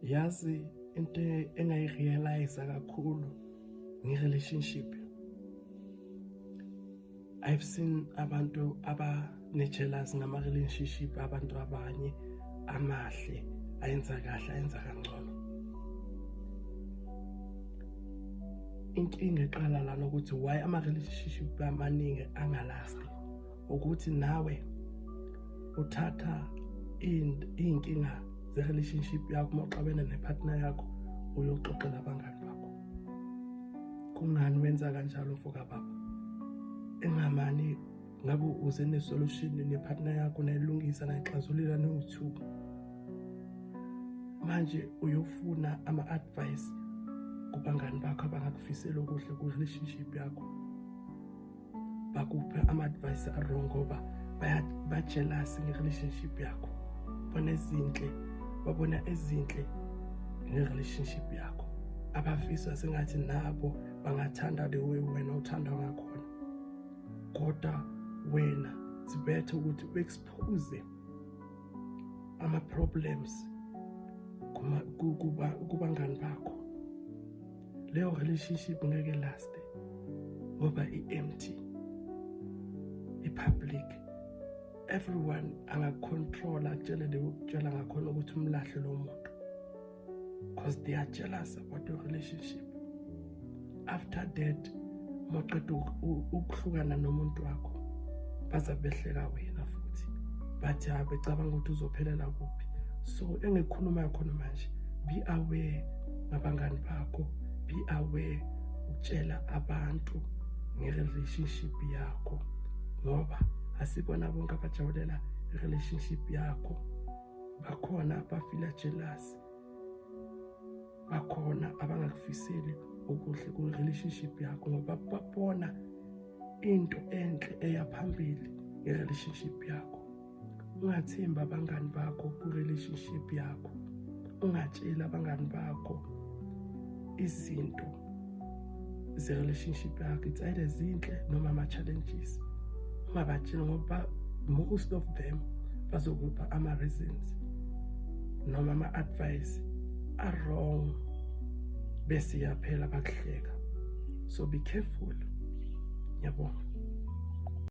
Yazi into engayirealize kakhulu nge-relationship, I've seen abantu abane-jealous ngama-relationship abantu abanye amahle, ayenza kahle, ayenza kangcono. Inkinga eqala lana ukuthi why ama-relationship amaningi angalasti, ukuthi nawe uthatha iy'nkinga ze-relationship yakho uma uxabene ne-partner yakho, uyoxoxela abangani bakho. Kungani wenza kanjalo, mfoka baba? Engamani ngabe uze ne-solution ne-partner yakho, nayilungisa, nayixazulula niwu-two. Manje uyofuna ama-advice kubangani bakho abangakufisela okuhle ku-relationship yakho, bakuphe ama-advice a-wrong ngoba ba-jealous nge-relationship yakho. Bona ezinhle, babona ezinhle nge-relationship yakho, abafisa sengathi nabo bangathanda the way wena uthanda ngakhona. Kodwa wena, it's better ukuthi u-expose ama-problems kubangani bakho. Leyo relationship ngeke laste ngoba i-empty, i-public. Everyone angakucontrola, akutshele le ukutshela ngakhona ukuthi umlahle lo muntu, because they are jealous about your relationship. After that, mawuqeda ukuhlukana nomuntu wakho, baza behleka wena futhi, bathi ha, becabanga ukuthi uzophelela kuphi. So engikhuluma khona manje, be aware ngabangani bakho, be aware ukutshela abantu nge-relationship yakho, ngoba asibona bonke abajabulela i-relationship yakho. Bakhona abafila jealous, bakhona abangakufiseli okuhle ku-relationship yakho, ngoba babona into enhle eya phambili nge-relationship yakho. Ungathembi abangani bakho ku-relationship yakho. Ungatsheli abangani bakho izinto ze-relationship yakho, it's either zinhle noma ama-challenges. Ungabatsheli ngoba most of them bazokupha ama-reasons noma ama-advice a-wrong, bese iyaphela, bakuhleka. So be careful. Ngiyabonga.